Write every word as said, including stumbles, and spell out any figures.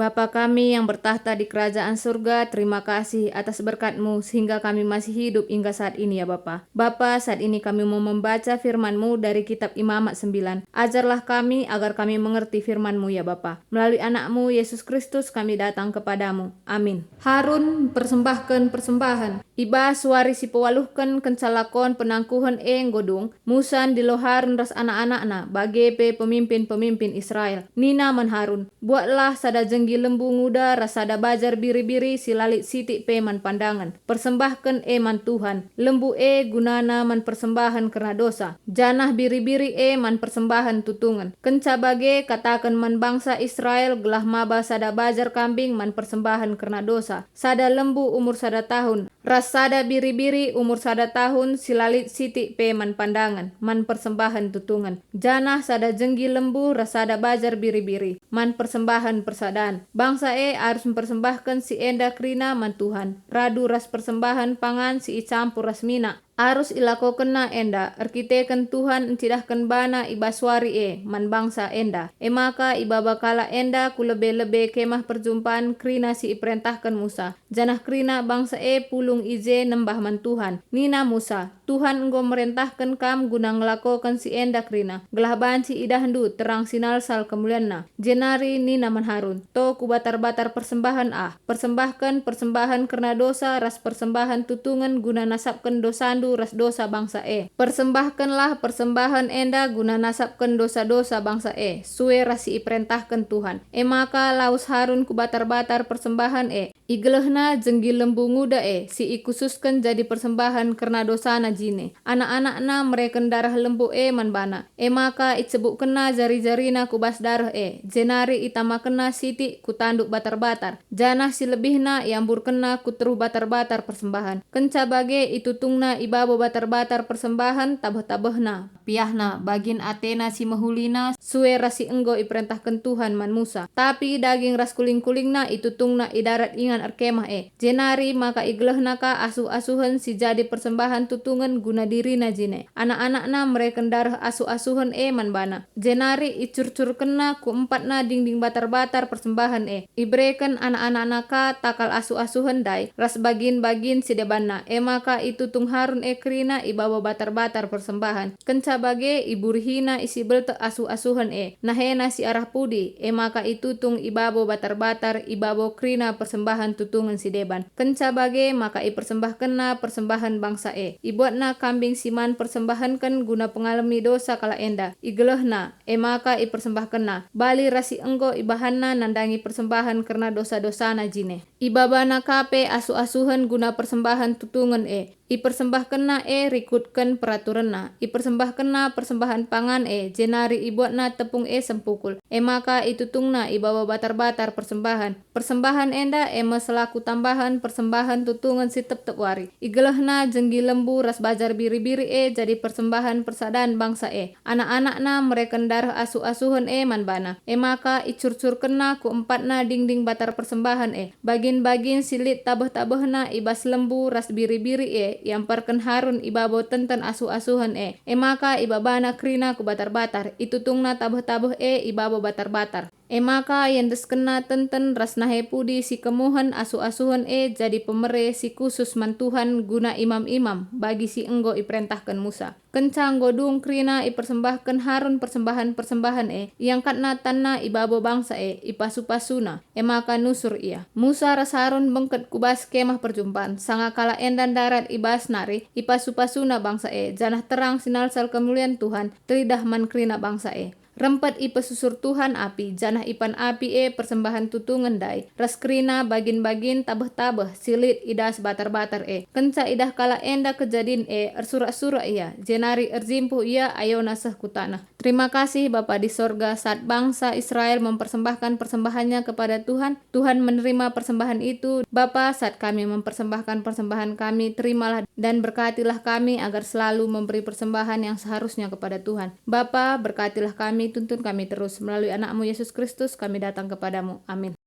Bapa kami yang bertakhta di kerajaan surga, terima kasih atas berkat-Mu sehingga kami masih hidup hingga saat ini, ya Bapa. Bapa, saat ini kami mau membaca firman-Mu dari kitab Imamat sembilan. Ajarlah kami agar kami mengerti firman-Mu, ya Bapa. Melalui Anak-Mu, Yesus Kristus, kami datang kepada-Mu. Amin. Harun mpersembahken persembahen. I bas wari si pewaluhken kenca lakon penangkuhen e enggo dung, Musa ndilo Harun ras anak-anakna, bage pe pemimpin-pemimpin Israel. Nina man Harun, "Buatlah sada jenggi lembu nguda ras sada bajar biri-biri si la lit sitik pe man pandangen. Persembahken e man Tuhan. Lembu e gunana man persembahen kerna dosa, janah biri-biri e man persembahen tutungen. Kenca bage, kataken man bangsa Israel gelah maba sada bajar kambing man persembahen kerna dosa, sada lembu umur sada tahun, ras sada biri-biri umur sada tahun si la lit sitik pe man pandangen, man persembahen tutungen, janah sada jenggi lembu ras sada bajar biri-biri, man persembahen persadan. Bangsa e arus mpersembahken si enda kerina man Tuhan, radu ras persembahen pangan si icampur ras minak. Arus ilakokenna enda erkiteken Tuhan ncidahken bana i bas wari e man bangsa enda. E maka ibaba kalak enda ku lebe-lebe Kemah Perjumpan kerina si iperentahken Musa, janah kerina bangsa e pulung i je nembah man Tuhan. Nina Musa, "Tuhan enggo merentahken kam guna ngelakoken si enda kerina, gelah banci idahndu terang si nalsal kemulianNa." Jenari nina man Harun, "To ku batar-batar persembahen ah, persembahken persembahen kerna dosa ras persembahen tutungen guna nasapken dosandu ras dosa bangsa e. Persembahkenlah persembahen enda guna nasapken dosa-dosa bangsa e, sue ras si iperentahken Tuhan." E maka lawes Harun ku batar-batar persembahen e. Igelehna jenggi lembu nguda e si ikususken jadi persembahen kerna dosana jine. Anak-anakna mereken dareh lembu e man bana. E maka icebukkenna jari-jarina ku bas dareh e, jenari itamakenna sitik ku tanduk batar-batar, janah si lebihna iamburkenna ku teruh batar-batar persembahen. Kenca bage itutungna i babo batar-batar persembahen tabeh-tabehna, piahna, bagin atena si mehulina, sue ras si enggo iperentahken Tuhan man Musa. Tapi daging ras kuling-kulingna itutungna i darat ingan erkemah e. Jenari maka igelehna ka asuh-asuhen si jadi persembahen tutungen guna dirina jine. Anak-anakna mereken dareh asuh-asuhen e man bana. Jenari icurcurkenna ku empatna dingding batar-batar persembahen e. Ibereken anak-anakna ka takal asuh-asuhen ndai ras bagin-bagin si debanna. E maka itutung Harun e kerina i babo batar-batar persembahen. Kenca bage iburihina isi beltek asuh-asuhen e, nahena si arah pudi, e maka itutung i babo batar-batar i babo kerina persembahen tutungen si deban. Kenca bage maka ipersembahkenna persembahen bangsa e. Ibuatna kambing si man persembahenken guna pengalemi dosa kalak enda. Igelehna, e maka ipersembahkenna bali ras si enggo ibahanna nandangi persembahen kerna dosa-dosana jine. Ibabana ka pe asuh-asuhen guna persembahen tutungen e. Ipersembahkenna e rikutken peraturenna. Ipersembahkenna persembahen pangan e, jenari ibuatna tepung e sempukul. E maka itutungna i babo batar-batar persembahen. Persembahen enda e me selaku tambahen persembahen tutungen si tep-tep wari. Igelehna jenggi lembu ras bajar biri-biri e jadi persembahen persadan bangsa e. Anak-anakna mereken dareh asuh-asuhen e man bana. E maka icurcurkenna ku empatna dingding batar persembahen e. Bagin-bagin si lit tabeh-tabehna i bas lembu ras biri-biri e iamparken Harun i babo tenten asuh-asuhen e. E maka ibabana kerina ku batar-batar, itutungna tabeh-tabeh e i babo batar-batar. E maka iendeskenna tenten ras nahe pudi si kemuhen asuh-asuhen e jadi pemere si khusus man Tuhan guna imam-imam, bagi si enggo iperentahken Musa. Kenca enggo dung kerina ipersembahken Harun persembahen-persembahen e, iangkatna tanna i babo bangsa e, ipasu-pasuna, e maka nusur ia. Musa ras Harun bengket ku bas Kemah Perjumpan, sanga kalak enda ndarat i bas nari, ipasu-pasuna bangsa e, janah terang si nalsal kemulian Tuhan teridah man kerina bangsa e. Rempet ipesusur Tuhan api, janah ipan api e persembahen tutungen ndai, ras kerina bagin-bagin tabeh-tabeh si lit i das batar-batar e. Kenca idah kalak enda kejadin e, ersurak-surak ia, jenari erjimpuh ia ayona seh ku taneh. Terima kasih, Bapa di sorga, saat bangsa Israel mempersembahkan persembahannya kepada Tuhan, Tuhan menerima persembahan itu. Bapa, saat kami mempersembahkan persembahan kami, terimalah dan berkatilah kami agar selalu memberi persembahan yang seharusnya kepada Tuhan. Bapa, berkatilah kami, tuntun kami terus. Melalui Anak-Mu, Yesus Kristus, kami datang kepada-Mu. Amin.